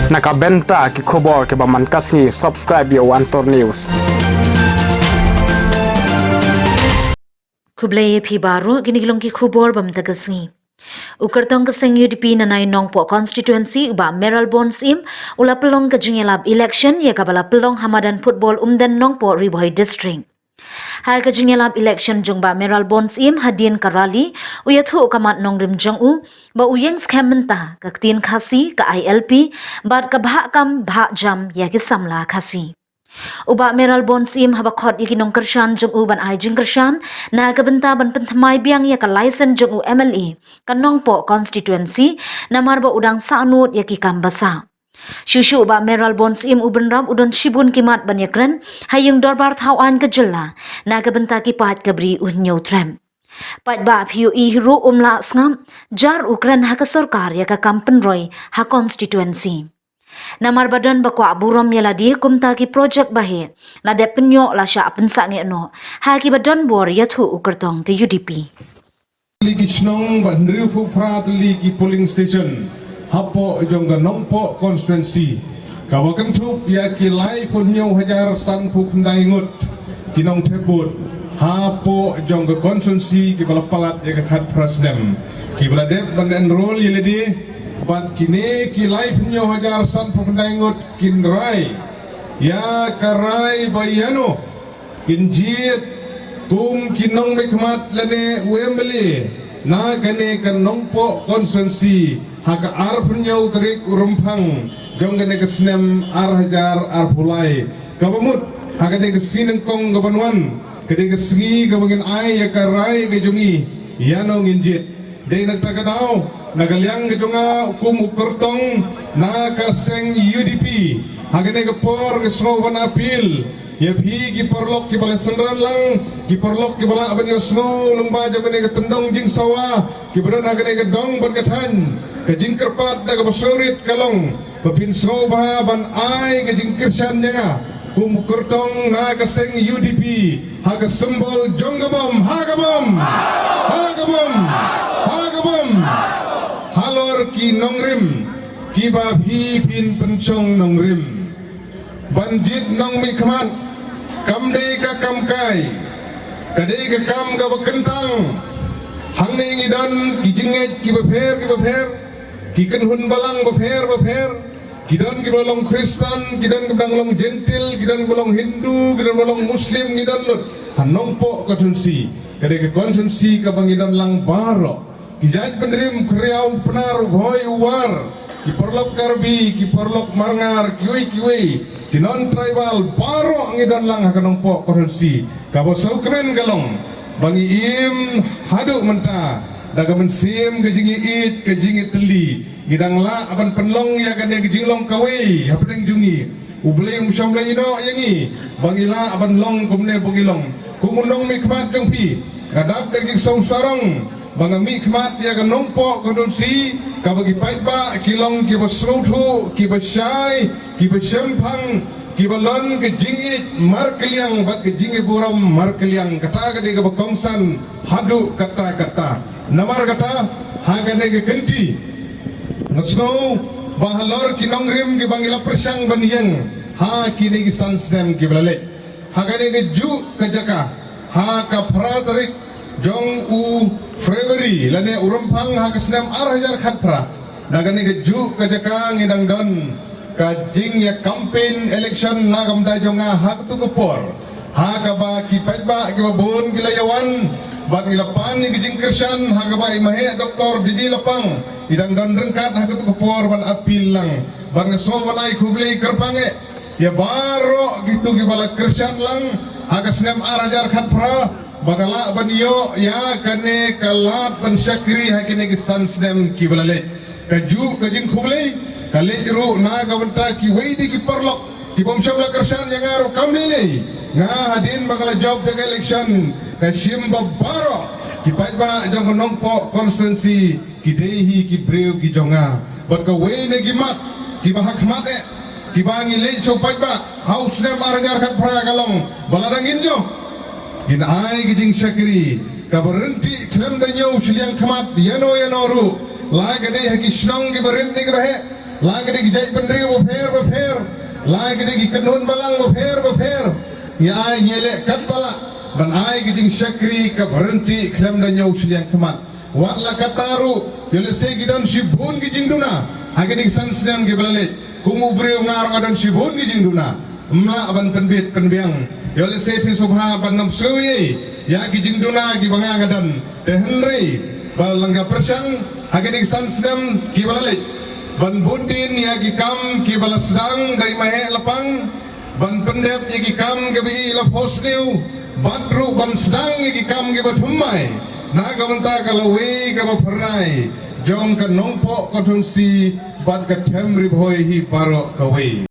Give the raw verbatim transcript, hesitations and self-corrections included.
Na ka bynta ki khubor kiba man ka sngi, subscribe ïa u Antor News. Khublei ïa phi baroh, kine ki long ki khubor ba mynta ka sngi. U kyrtong ka seng U D P na Nongpoh constituency, u Bah Mayralborn Syiem, u la pynlong ka jingïalap election ïa kaba la pynlong ha madan football Umden Nongpoh, Ri Bhoi District. Ha ka jingïalap election jong Bah Mayralborn Syiem hadien ka rally, u ïathuh ka mat nongrim jong u ba u ïeng skhem mynta ka ktien Khasi, ka I L P bad ka bhah kam bhah jam ïa ki samla Khasi. U Bah Mayralborn Syiem haba khot ïa ki nongkyrshan jong u ban ai jingkyrshan na ka bynta ban pynthymmai biang ïa ka license jong u M L A ka Nongpoh constituency, namar ba u dang sahnud ïa ki kam ba sah. Shuh shuh u Bah Mayralborn Syiem u bynrap, u don shibun ki mat ban ïakren ha ïing dorbar thaw aiñ ka jylla na ka bynta ki paid ka Bri u Hynñiewtrep. Paidbah phi ïohi hi ruh um lah sngap, jar u kren ha ka sorkar ïa ka kam pynroi ha constituency. Namar ba don ba kwah burom ïa lade kumta ki project ba heh, la dep pynïoh la shah pynsangeh noh ha kiba don bor, ïathuh u kyrtong ka U D P. Tylli ki shnong bad hynriewphew phra tylli ki polling station hapoh jong ka Nongpoh constituency, kaba kynthup ïa ki laiphew hynñiew hajar sanphew khyndai ngut ki nongthep vote hapoh jong ka constituency kiba la palat ïa ka khatphra snem, kiba la dep ban enrol ïa lade. Bad kine ki laiphew hynñiew hajar sanphew khyndai ngut kin rai ïa ka rai ba ïano kin jied kum ki nongmihkhmat lane u M L A na kane ka Nongpoh constituency ha ka arphew hynñiew tarik u Rymphang jong kane ka snem ar hajar arphew lai, kaba mut ha kane ka sngi nyngkong kaban wan, ka dei ka sngi kaba ngin ai ïa ka rai ka jong ngi ïano ngin jied. Dei na kata ka daw, na ka liang ka jong nga kum u kyrtong na ka seng U D P, ha kane ka por nga sngew ban appeal ïa phi ki paralok kiba la synran lang, ki paralok kiba lah ban ïohsngew lyngba jong kane ka tyndong jingsawa, kiba don ha kane ka dong bad ka thaiñ, ka jingkyrpad da kaba sngewrit ka long ba phin sngewbha ban ai ka jingkyrshan ïa nga kum u kyrtong na ka seng U D P ha ka symbol jong ka bom, ha ka bom, ha ka bom, ha ka bom, halor ki nongrim kiba phi phin pynshong nongrim. Ban jied nongmihkhmat kam dei ka kam kai, ka dei ka kam kaba kyntang. Hangne ngi don ki jingngeit kiba pher kiba pher, ki kynhun balang bapher bapher, ki don kiba long Khristan, ki don kiba dang long Jentil, ki don kiba long Hindu, ki don kiba long Muslim, ngi don lut ha Nongpoh constituency. Ka dei ka constituency kaba ngi don lang baroh, ki jaitbynriew, u Khriaw, u Pnar, u Bhoi, u War, ki paralok Karbi, ki paralok Marngar, kiwei kiwei ki non-tribal, baroh ngi don lang ha ka Nongpoh constituency. Kaba sngewkmen ka long ba ngi im haduh mynta da ka mynsiem ka jingïeit, ka jingïatylli, ngi dang lah ban pynlong ïa kane ka jinglong kawei hapdeng jong ngi. U Blei um shym la ïehnoh ïa ngi ba ngi lah ban long kumne ba ngi long. Kum u nongmihkhmat jong phi, nga dap da ka jingsngew sarong ba nga mihkhmat ïa ka Nongpoh constituency, kaba ki paidbah ki long kiba sngewthuh, kiba shai, kiba shemphang, kiba long ka jingïeit markylliang bad ka jingïaburom markylliang. Kata ka dei kaba kongsan haduh katta katta. Namar kata, ha kane ka kynti nga sngew ba halor ki nongrim kiba ngi la pyrshang ban ïeng ha kine ki san snem kiba la leit, ha kane ka juh ka jaka, ha ka phra tarik jong u February lane u Rymphang ha ka snem ar hajar khatphra, na kane ka juh ka jaka ngi dang don ka jingïa campaign election na ka bynta jong nga ha katu ka por, ha kaba ki paidbah kiba bun ki la ïawan bad ngi la pan ïa ka jingkyrshan, ha kaba i Maheh Doktor D D Lapang i dang don ryngkat ha katu ka por ban appeal lang. Bad nga sngew ban ai khublei kyrpang eh ïa baroh kitu kiba la kyrshan lang ha ka snem ar hajar khatphra ba ka lah ban ïoh ïa kane ka lad ban shakri ha kine ki san snem kiba la leit. Ka juh ka jingkhublei ka leit ruh na ka bynta kiwei de ki paralok kiba ym shym la kyrshan ïa nga ruh kam lei lei. Nga hadien ba nga la jop ïa ka election, nga shim ba baroh ki paidbah jong ka Nongpoh constituency ki dei hi ki briew ki jong nga. Bad kawei na ki mat kiba ha khmat eh kiba ngi leit sha u paidbah ha u snem ar hajar khatphra ka long ba lada ngin jop, ngin ai ka jingshakri kaba ryntih khlem da ñiew shiliang khmat ïano ïano ruh, la ka dei ha ki shnong kiba rit ne kiba heh, la ka dei ki jaitbynriew bapher bapher, la ka dei ki kynhun balang bapher bapher, ngi ai ngi leh katba lah ban ai ki jingshakri kaba ryntih khlem da ñiew shiliang khmat. Wat la katta ruh, ïoh lehse ki don shibun ki jingduna ha kine ki san snem kiba la leit. Kum u briew nga ruh nga don shibun ki jingduna, ym lah ban pynbit pynbiang. Ïoh lehse phi sngewbha ban ym sngew ei ïa ki jingduna kiba nga nga don. Te hynrei ba la nga pyrshang ha kine ki san snem kiba la leit ban bud dien ïa ki kam kiba la sdang da i Maheh Lapang, ban pyndep ïa ki kam kiba i la phew snem, bad ruh ban sdang ïa ki kam kiba thymmai na ka bynta ka lawei kaba phyrnai jong ka Nongpoh constituency bad ka Them Ri Bhoi hi baroh kawei.